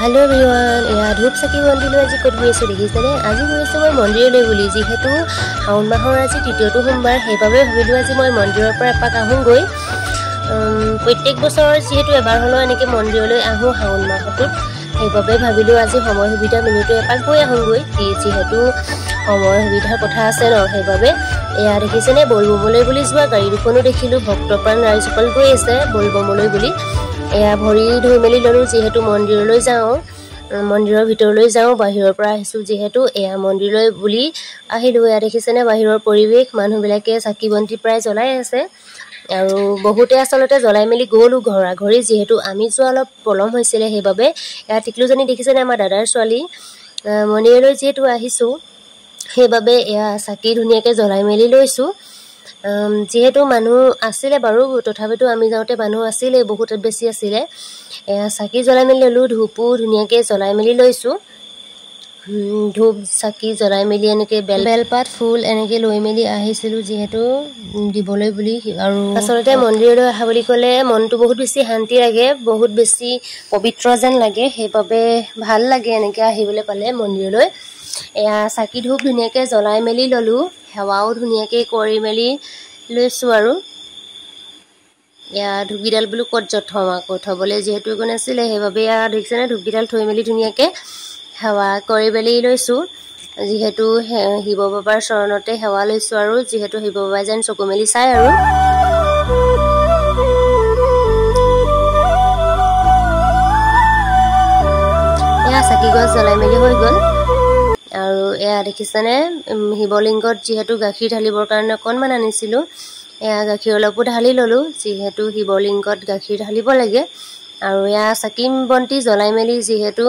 Hello' everyone, এয়া ধূপ চাকি বন্তি লৈ আজি ক'ত গৈ আছোঁ দেখিছেনে? আজি গৈ আছোঁ মই মন্দিৰলৈ বুলি। যিহেতু শাওণ মাহৰ আজি তৃতীয়টো সোমবাৰ, সেইবাবে ভাবিলোঁ আজি মই মন্দিৰৰ পৰা এপাক আহোঁগৈ। প্ৰত্যেক বছৰ যিহেতু এবাৰ হ'লেও এনেকৈ মন্দিৰলৈ আহোঁ শাওণ মাহটোত, সেইবাবে ভাবিলোঁ আজি সময় সুবিধা মিলোতে এপাক গৈ আহোঁগৈ। যিহেতু সময় সুবিধাৰ কথা আছে ন, সেইবাবে। এয়া দেখিছেনে বলবমলৈ বুলি যোৱা গাড়ী দুখনো দেখিলোঁ, ভক্তপ্ৰাণ ৰাইজসকল গৈ আছে বলবমলৈ বুলি। এয়া ভৰি ধুই মেলি ল'লোঁ, যিহেতু মন্দিৰলৈ যাওঁ, মন্দিৰৰ ভিতৰলৈ যাওঁ, বাহিৰৰ পৰা আহিছোঁ যিহেতু। এয়া মন্দিৰলৈ বুলি আহিলোঁ। এয়া দেখিছেনে বাহিৰৰ পৰিৱেশ, মানুহবিলাকে চাকি বন্তি প্ৰায় জ্বলাই আছে আৰু বহুতে আচলতে জ্বলাই মেলি গ'লো ঘৰা ঘৰি, যিহেতু আমি যোৱা অলপ পলম হৈছিলে সেইবাবে। এয়া টিকলুজনী দেখিছেনে আমাৰ দাদাৰ ছোৱালী। মন্দিৰলৈ যিহেতু আহিছোঁ সেইবাবে এয়া চাকি ধুনীয়াকৈ জ্বলাই মেলি লৈছোঁ। যিহেতু মানুহ আছিলে বাৰু, তথাপিতো আমি যাওঁতে মানুহ আছিলে, বহুত বেছি আছিলে। এয়া চাকি জ্বলাই মেলি ল'লোঁ, ধূপো ধুনীয়াকৈ জ্বলাই মেলি লৈছোঁ। ধূপ চাকি জ্বলাই মেলি এনেকৈ বেলপাত ফুল এনেকৈ লৈ মেলি আহিছিলোঁ যিহেতু দিবলৈ বুলি। আৰু আচলতে মন্দিৰলৈ অহা বুলি ক'লে মনটো বহুত বেছি শান্তি লাগে, বহুত বেছি পবিত্ৰ যেন লাগে, সেইবাবে ভাল লাগে এনেকৈ আহিবলৈ পালে মন্দিৰলৈ। এয়া চাকি ধূপ ধুনীয়াকৈ জ্বলাই মেলি ল'লোঁ, সেৱাও ধুনীয়াকৈ কৰি মেলি লৈছোঁ। আৰু এয়া ধূপকেইডাল বোলো ক'ত থওঁ আকৌ, থ'বলৈ যিহেতু একো নাছিলে, সেইবাবে এয়া দেখিছেনে ধূপকেইডাল থৈ মেলি ধুনীয়াকৈ সেৱা কৰি মেলি লৈছোঁ। যিহেতু শিৱ বাবাৰ চৰণতে সেৱা লৈছোঁ আৰু যিহেতু শিৱ বাবাই যেন চকু মেলি চায়। আৰু এয়া চাকি গছ জ্বলাই মেলি হৈ গ'ল। আৰু এয়া দেখিছেনে শিৱলিংগত যিহেতু গাখীৰ ঢালিবৰ কাৰণে অকণমান আনিছিলোঁ, এয়া গাখীৰ অলপো ঢালি ল'লোঁ, যিহেতু শিৱলিংগত গাখীৰ ঢালিব লাগে। আৰু এয়া চাকি বন্তি জ্বলাই মেলি যিহেতু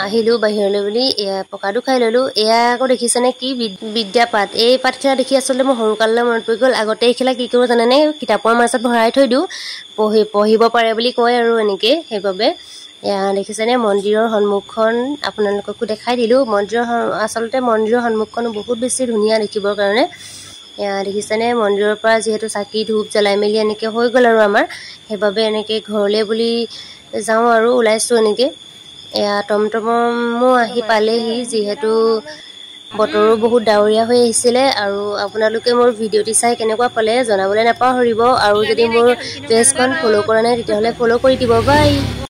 আহিলোঁ বাহিৰলৈ বুলি এয়া প্ৰসাদো খাই ল'লোঁ। এয়া আকৌ দেখিছেনে কি বিদ্যাপাত, এই পাতখিলা দেখি আচলতে মোৰ সৰুকাললৈ মনত পৰি গ'ল। আগতে এইখিলা কি কৰোঁ জানেনে, কিতাপৰ মাজত ভৰাই থৈ দিওঁ, পঢ়িব পাৰে বুলি কয় আৰু এনেকৈ, সেইবাবে। এয়া দেখিছেনে মন্দিৰৰ সন্মুখখন আপোনালোককো দেখাই দিলোঁ। মন্দিৰৰ আচলতে মন্দিৰৰ সন্মুখখনো বহুত বেছি ধুনীয়া দেখিবৰ কাৰণে। এয়া দেখিছেনে মন্দিৰৰ পৰা যিহেতু চাকি ধূপ জ্বলাই মেলি এনেকৈ হৈ গ'ল আৰু আমাৰ, সেইবাবে এনেকৈ ঘৰলৈ বুলি যাওঁ আৰু ওলাইছোঁ এনেকৈ। এয়া টমটমো আহি পালেহি, যিহেতু বতৰো বহুত ডাৱৰীয়া হৈ আহিছিলে। আৰু আপোনালোকে মোৰ ভিডিঅ'টি চাই কেনেকুৱা পালে জনাবলৈ নাপাহৰিব। আৰু যদি মোৰ পেজখন ফ'ল' কৰা নাই তেতিয়াহ'লে ফ'ল' কৰি দিব। বাই।